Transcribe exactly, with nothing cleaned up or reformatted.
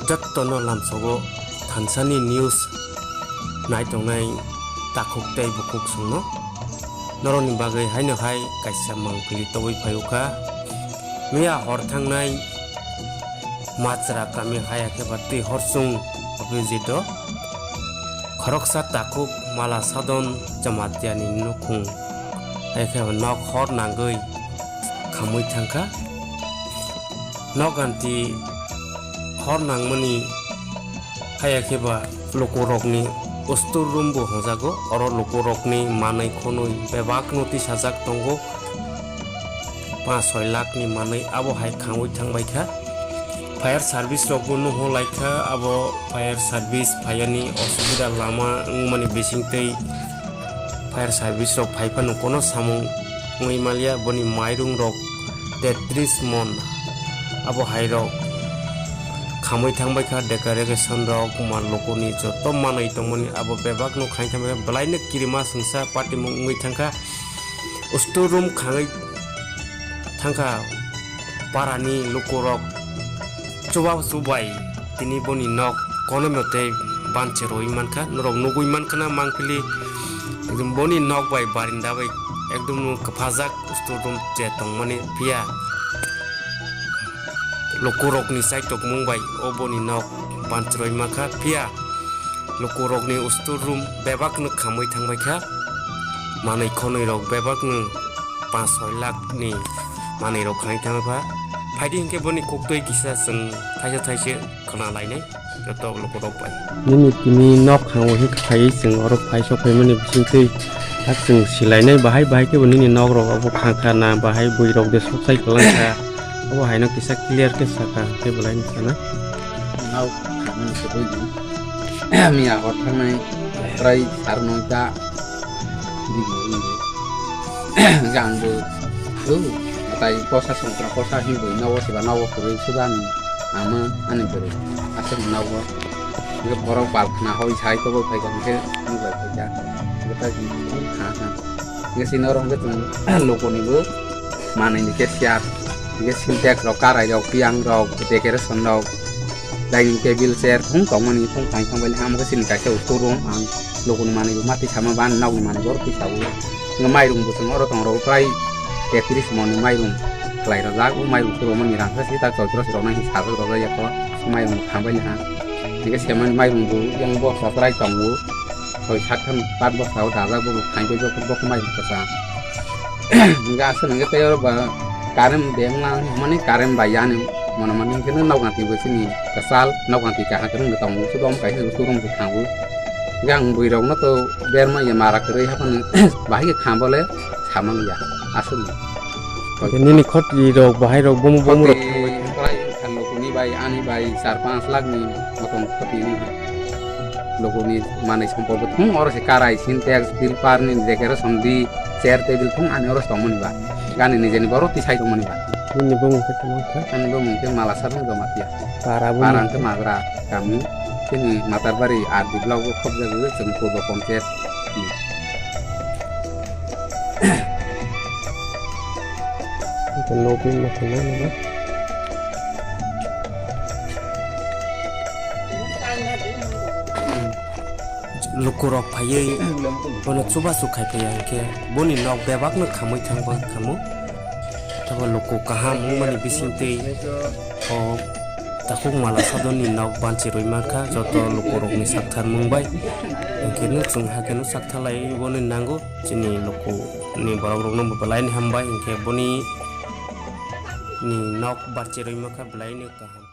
Jottono lamsogo thansani news naitongnai takhuk tei bukhuk songno. Norokni bagwi haino hai kaisa mangpili tobwi phaiwkha. Miya hor thangnai Machra kami haya khe ba twi horsung opposite o khoroksa takhuk Mala Sadon Jamatiani nukhung haya khe ba nok hor nangwi khamwi thangkha. Nok anti hor nangmani haya khe ba lukurokni ustur room bo hwnjago. Oro lukurokni manwi khwnwi bebakno tisajak tongo. Panch soi lakh ni manwi abo hai khangwi thangbai kha. Fire service rok bo nuhuk lai kha, abo fire service phaiyani osubida lama wngmani bisingtwi fire service rok phai phano kono samung wngwi manliya. Boni mairung rok tetris mon abo hai rok khamwi thangbai kha, decoration rok ma lukuni joto manwi tongmani abo bebak no khain thangbai kha, belai no kirima sengsa patimung wngwi thangkha. Ustur room khangwi thangkha parani lukurok chuba chubai tini boni nok kono mote banche roi mankha, norok nugui mankha na mangpili boni nok bai barinda bai ekdom no kwphajak ustur room je tongmani phiya lukurokni chaitok mung bai o boni nok banche roi mankha phiya lukurokni ustur room bebak no khamwi thangbai kha. Manwi khonwi rok bebak no panch soi lakh ni manwi rok khanai thangwi pha. Phaidi hinkhe boni koktwi kisa chwng thaisa thaisa khna lainai joto lukurok bai. Nini tini nok hango hinkhe phaiwi chwng oro phai sok phaimani bisingtwi tak chwng silainai bahai bahai khe bo nini nok rok abo khang kha na bahai bui rok de sok sai kwlang kha. Abo haino kisa clear khe saka khe belai ni sana. Nok khangmani se bui di. Miya hor thangnai prai sar noi ta. Gang bo. Lu. Tai posa songkra posa hi bui nogo siba nogo kwrwi suda ni. Ama ani kwrwi. Aswk nogo. Borok bal khna hoi sai to bo phai kha khe. Nuk bai phai kha. Kha kha. Nge sini oro hwnkhe chwng lokoni bo manwi ni khe chair, hwnkhe sintex rok, karai rok, piyang rok, decoration rok, dining table, chair thung tongmani thung thang thang bai hamo khe chini kaisa showroom ang lokoni manwi bo ma twi sama ba nokni manwi bo oro twi sabu. Hwnkhe mairung bo chwng oro tong rok prai tetris mon ni mairung khlai rwjak, o mairung showroom ni rang khe sita choitros rok nang sajak rok ya kho mairung bo khambai ha. Hwnkhe semani mairung bo yang bosta prai tongo. Soi satkhan pat bosta o dajak bo khain bai bo bo mai kwsa. Hingke aswk hingke tei oro ba current beng lang mani current bai yani mono mani hingke nok nang twi bo chini kwchal nok nang twi kaham kwrwng bo tongo sudo omo kaisa sudo omo khe thango. Hingke ang bwrwi rok no to berma ya mara kwrwi haphano bahai khe kham bole samang ya aswk. Hingke nini khoti rok bahai rok bomo bomo rok thangbai kha. Khoti prai wngkha lokoni bai ani bai char panch lakh ni motom khoti wngkha. Lokoni manwi sompor bo thung oro se karai sintex pilpar ni decoration di chair table thung ani oro se tongmani ba gani nijeni borok tisai tongmani ba. Nini bumung khe tamo kha? Ani bumung khe Mala Sadon Jamatia. Para bumung. Para hwnkhe Magra kami chini Matarbari R D block o khobjagwi chwng purbo ponchayat. Ito nokni mokholai nang. Lukurok phaiwi bono chubachu khai phaiya hinkhe boni nok bebakno khamwi thangba khamu. Tabo luku kaham wngmani bisingtwi o takhuk Mala Sadonni nok banchi rwi mankha joto lukurokni sakthar mung bai. Hinkhe no chwng haikhe no saktharlai boni nango chini lukuni borokrokno bo belaini hambai hinkhe boni ni nok banchi rwi mankha belaini kaham.